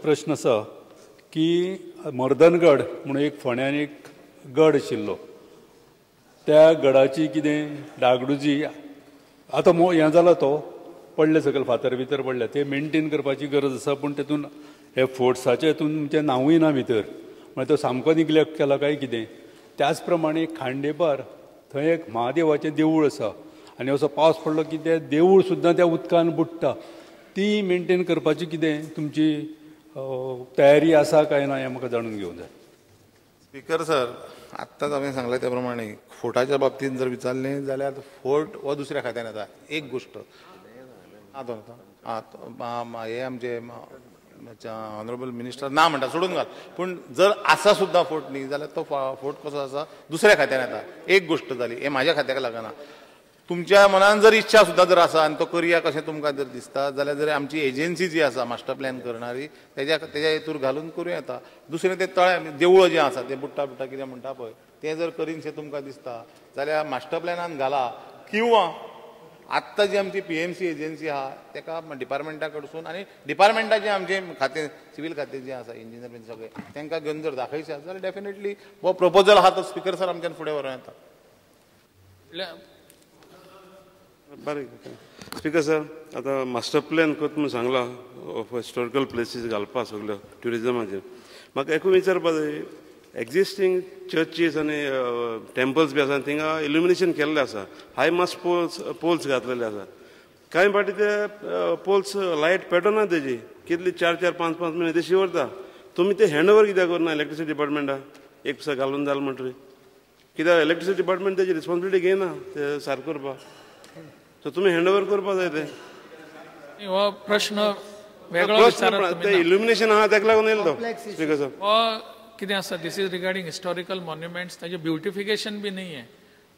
प्रश्न आसा की मर्दनगड म्हणून एक फोंड्यान एक गड आशिल्लो, त्या गडाची कितें डागडुजी आतां हें जाला, तो पडले सकयल फातर भितर पडले, ते मेनटेन करपाची गरज आसा. पूण तेतून हे फोर्ट्साचे हितून तुमचें नांवूय ना भितर, म्हळ्यार तो सामको निग्लेक्ट केला काय कितें. त्याच प्रमाणे खांडेपार थंय एक महादेवाचें देवूळ आसा आनी असो पावस पडलो की तें देवूळ सुद्दां त्या उदकान बुडटा. ती मेनटेन करपाची कितें तुमची तयारी आसा काय ना हें म्हाका जाणून घेवंक जाय. स्पीकर सर, आत्ताच हांवें सांगलें त्या प्रमाणे फोर्टाच्या बाबतींत जर विचारलें जाल्यार फोर्ट हो दुसऱ्या खात्यान येता. एक गोश्ट हे आमचे ऑनरेबल मिनिस्टर ना म्हणटा सोडून घाल, पूण जर आसा सुद्दां फोर्ट न्ही जाल्यार तो फोर्ट कसो आसा दुसऱ्या खात्यान येता. एक गोश्ट जाली, हें म्हाज्या खात्याक लागना. तुमच्या मनान जर इच्छा सुद्दां जर आसा आनी तो करया कशें तुमकां जर दिसता जाल्यार जर आमची एजन्सी जी आसा मास्टर प्लॅन करणारी तेज्या हेतूर घालून करूं येता. दुसरें तें तळें देवळां जें आसा तें बुडटा बुडटा कितें म्हणटा पळय तें जर करीनशें तुमकां दिसता जाल्यार मास्टर प्लॅनान घाला, किंवा आत्तां जी आमची PMC agency आहा तेका डिपार्टमेंटा कडसून आनी डिपार्टमेंटाचें आमचें खातें सिवील खातें जें आसा इंजिनियर बीन सगळें तांकां घेवन जर दाखयशें जाल्यार डेफिनेटली हो प्रपोजल आहा तो स्पीकर सर आमच्यान फुडें व्हरूं येता. बरें स्पीकर सर, आतां मास्टर प्लॅन करता म्हूण सांगला ऑफ हिस्टोरिकल प्लेसीस घालपा सगळ्यो ट्युरिजमाचेर. म्हाका एकूय विचारपा जाय, एक्झिस्टींग चर्चीस आनी टेम्पल्स बी आसा थिंगा इल्युमिनेशन केल्लें आसा, हाय मास पोल्स घातलेले आसा. कांय फावटी ते पोल्स लायट पेटना तेजी, कितली 4 4 5 5 म्हयने ते शिवरता. तुमी ते हँड ओवर कित्याक करना इलेक्ट्रिसिटी डिपार्टमेंटाक एक दिसा घालून जालें म्हणटरी? कित्याक इलेक्ट्रिसिटी डिपार्टमेंट तेजी रिस्पॉन्सिबिलिटी घेयना ते सारकें करपाक, सो तुमी हँड ओवर करपा जाय ते. हो प्रश्न वेगळो, ते इल्युमिनेशन आहा तेका लागून येयलो तो स्पीकर सर. कितें आसा, this is regarding historical monuments, ताजें ब्युटिफिकेशन बी न्ही हें.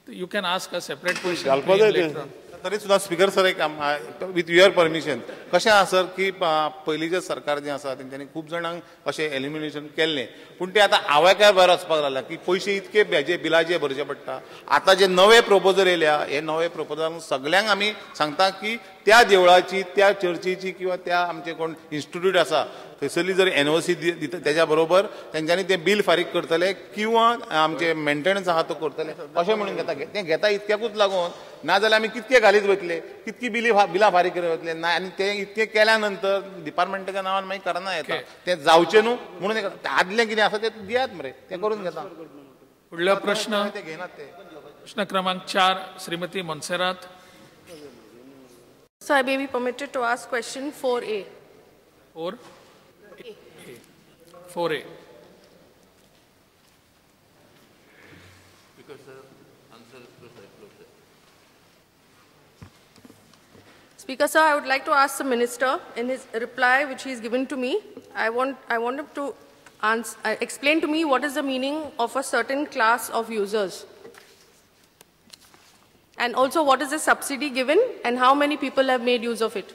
You can ask a separate question. घालपा जाय तें. तरी सुद्दां स्पीकर सर एक विथ your permission कशें आसा सर की पयलींचें सरकार जें आसा तेंच्यांनी खूब जाणांक अशें एलिमिनेशन केल्लें, पूण तें आतां आवाक्या भायर वचपाक लागलां की पयशे इतके हेजे बिलाचे भरचे पडटा. आतां जे नवे प्रपोजल येयल्या हे नवे प्रपोजल सगल्यांक आमी सांगता की त्या देवळाची त्या चर्चीची किंवा त्या आमचे कोण इन्स्टिट्यूट आसा थंयसरली जर NOC दिता तेज्या बरोबर तेंच्यांनी तें बील फारीक करतले किंवा आमचे मेंटेनन्स आहा तो करतले अशें म्हणून घेता. तें घेता इतक्याकूच लागून, नाजाल्यार आमी कितके घालीत वयतले, कितकी बिलां फारीक करीत वतले ना. आनी तें इतकें केल्या नंतर डिपार्टमेंटाच्या नांवान मागीर करना येता, तें जावचें न्हू म्हणून आदलें कितें आसा तें दियात मरे, तें करून घेता. फुडलो प्रश्न ते घेनात ते. प्रश्न क्रमांक 4 श्रीमती Monserrate. So I may be permitted to ask question 4A. 4A. 4A. Speaker sir, answer. Speaker sir, I would like to ask the minister in his reply which he has given to me. I want him to answer, explain to me what is the meaning of a certain class of users, and also what is the subsidy given and how many people have made use of it.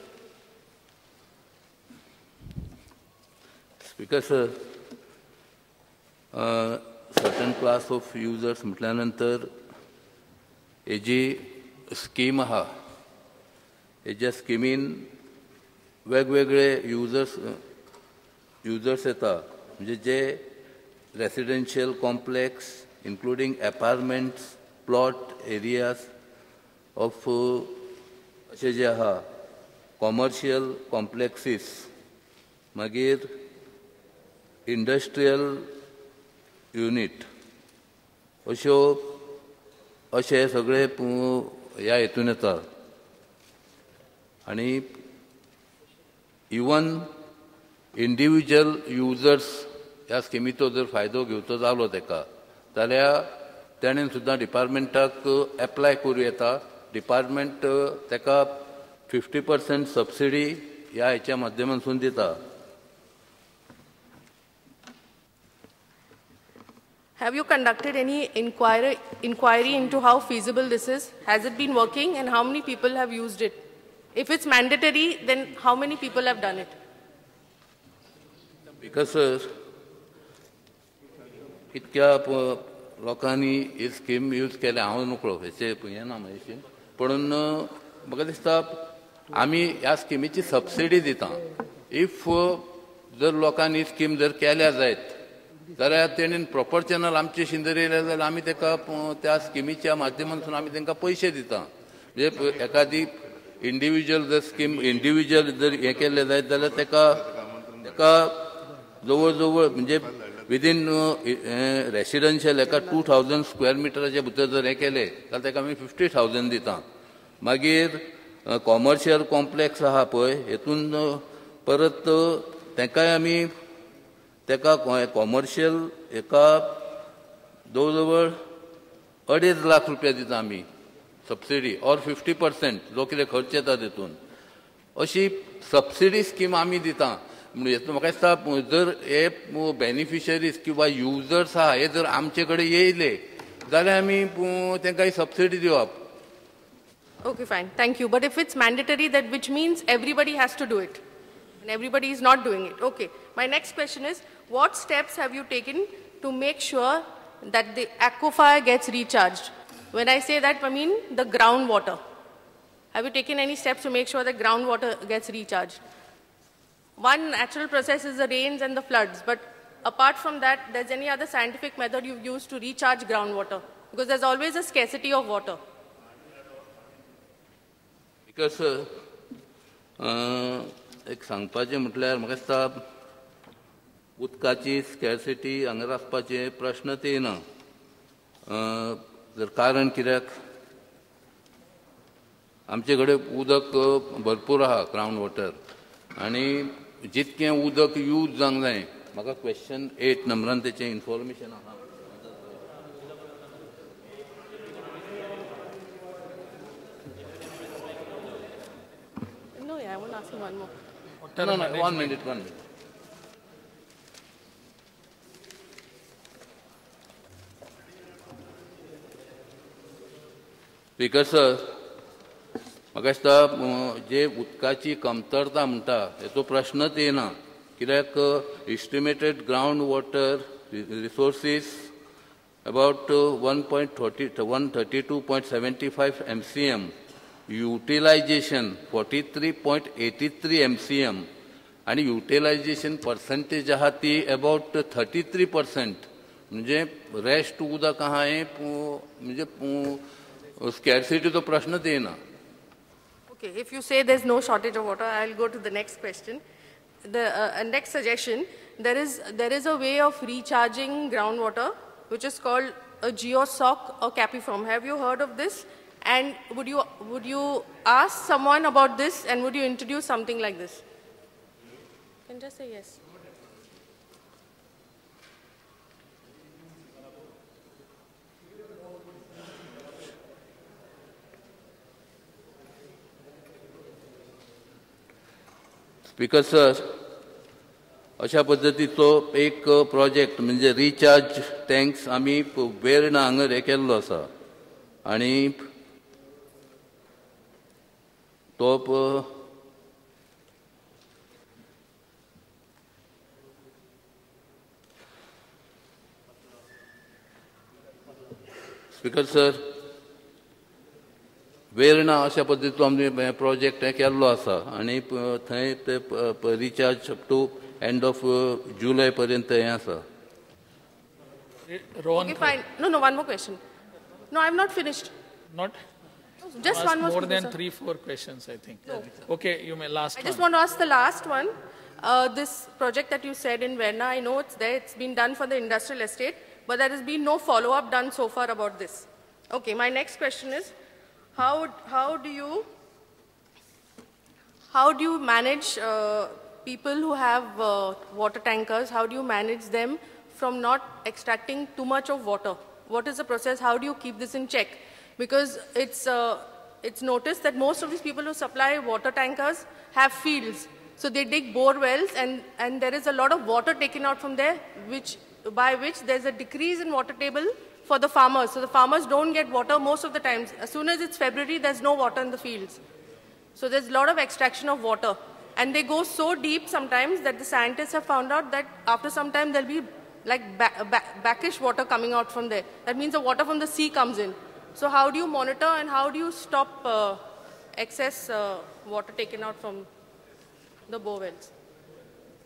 Speaker sir, certain class of users म्हटल्यानंतर हेजी scheme आहा, हेज्या स्किमीन वेगवेगळे users येता, म्हणजे जे residential complex including apartments plot areas of अशें जे आहा, commercial कॉम्प्लेक्सीस, मागीर इंडस्ट्रियल युनीट, अश्यो अशे सगळे ह्या हेतून येता. आनी इवन इंडिविज्युअल युजर्स ह्या स्किमीचो जर फायदो घेवचो जालो तेका जाल्यार तेणेन सुद्दां डिपार्टमेंटाक एप्लाय करूं येता. डिपार्टमेंट तेका 50% सबसिडी ह्या हेच्या माध्यमांतसून दिता. Have you conducted any inquiry into how feasible this is? Has it been working and how many people have used it? If it's mandatory, then how many people have done it? Because sir, इतक्या लोकांनी ही scheme use केल्या हांव नकळो हेचे हें ना म्हाजें, पूण म्हाका दिसता आमी ह्या स्किमीची सबसिडी दिता. If जर लोकांनी स्कीम जर केल्या जायत जाल्यार तेणेन प्रॉपर चॅनल आमचे शिंदर येयले जाल्यार आमी ताका त्या स्किमीच्या माध्यमांतसून आमी तांकां पयशे दिता. म्हणजे एखादी इंडिविज्युअल जर स्कीम इंडिविज्युअल जर हें केल्लें जायत जाल्यार ताका ताका जवळ जवळ म्हणजे विदीन रेसिडेन्शियल एका 2000 स्क्वेअर मिटराच्या भितर जर हें केलें जाल्यार ताका आमी 50,000 दिता. मागीर कॉमर्शियल कॉम्प्लेक्स आहा पळय हेतून परत तांकांय आमी ताका कॉमर्शियल एका जवळ जवळ 2.5 लाख रुपया दिता आमी सबसिडी ऑर 50% जो कितें खर्च येता तितून अशी सबसिडी स्कीम आमी दिता. म्हणून हेतून म्हाका दिसता जर हे बेनिफिशरीज किंवा युजर्स आहा हे जर आमचे कडेन येयले जाल्यार आमी तांकां ही सबसिडी दिवप. Okay, fine. Thank you. But if it's mandatory, that which means everybody has to do it. And everybody is not doing it. Okay. My next question is, what steps have you taken to make sure that the aquifer gets recharged? When I say that, I mean the groundwater. Have you taken any steps to make sure that groundwater gets recharged? One natural process is the rains and the floods, but apart from that, there's any other scientific method you've used to recharge groundwater? Because there's always a scarcity of water. Because एक सांगपाचें म्हटल्यार म्हाका दिसता उदकाची स्कॅर्सिटी हांगा आसपाचे प्रश्नच येना. जर कारण कित्याक आमचे कडेन उदक भरपूर आहा ग्रावंड वॉटर आनी जितकें उदक यूज जावंक जाय. म्हाका क्वेश्चन 8 नंबरान तेचें इन्फॉर्मेशन आहा. No, yeah, I want to ask you one more. No, no, 1 minute, 1 minute. Speaker sir, म्हाका दिसता जे उदकाची कमतरता म्हणटा हेचो प्रश्नच येना. कित्याक estimated ground water resources about 132.75 MCM, utilization 43.83 MCM आनी युटिलायजेशन पर्संटेज आहा ती अबाउट 33%. म्हणजे रेस्ट उदक आहा हें म्हणजे स्कॅर्सिटीचो प्रश्नच येना. Okay, if you say there's no shortage of water, I'll go to the next question. The next suggestion, there is a way of recharging groundwater, which is called a geosock or capiform. Have you heard of this? And would you ask someone about this, and would you introduce something like this? You can just say yes. Speaker sir, अशा पद्दतीचो एक project म्हणजे recharge tanks आमी वेर्णा हांगर हे केल्लो आसा आनी तो स्पीकर सर वेर्णा अशा पद्दतीचो आमी प्रोजेक्ट हे केल्लो आसा आनी थंय ते recharge up to end of जुलय पर्यंत हें आसा. Okay, fine. No, no, one more question. No, I'm not finished. Not? Just one more. More than 3-4 questions, I think. No. Okay, you may last one. I just want to ask the last one. This project that you said in Verna, I know it's there, it's been done for the industrial estate, but there has been no follow-up done so far about this. Okay, my next question is, how do you manage people who have water tankers? How do you manage them from not extracting too much of water? What is the process? How do you keep this in check? Because it's noticed that most of these people who supply water tankers have fields. So they dig bore wells, and there is a lot of water taken out from there, by which there's a decrease in water table for the farmers. So the farmers don't get water most of the times. As soon as it's February, there's no water in the fields. So there's a lot of extraction of water. And they go so deep sometimes that the scientists have found out that after some time there'll be like backish water coming out from there. That means the water from the sea comes in. So how do you monitor and how do you stop excess water taken out from the bore wells?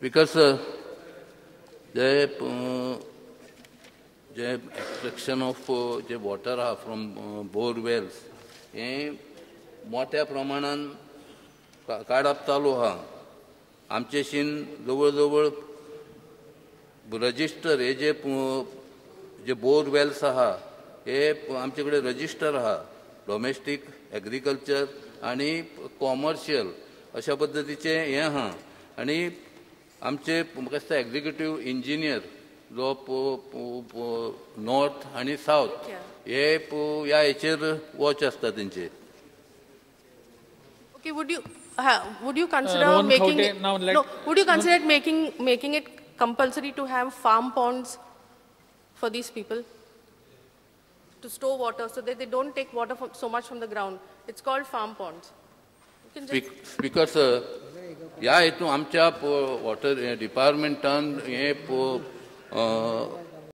Speaker sir, जे जे extraction of जे water आहा from borewells हें मोठ्या प्रमाणान काडप चालू आहा. आमचेशीन जवळ जवळ रजिस्टर हे जे जे बोरवेल्स आहा हे आमचे कडेन रजिस्टर आहा, डोमेस्टीक, एग्रीकल्चर आनी कॉमर्शियल अशा पद्दतीचें हें आहा. आनी आमचे म्हाका दिसता एग्जिक्युटीव इंजिनियर जो नॉर्थ आनी सावथ हे ह्या हेचेर वॉच आसता तेंचे. Okay, would you consider making it, no, would you consider making it compulsory to have farm ponds for these people to store water so that they don't take water from, so much from the ground? It's called farm ponds. Speaker sir, ह्या हेतून आमच्या water डिपार्टमेंटान हे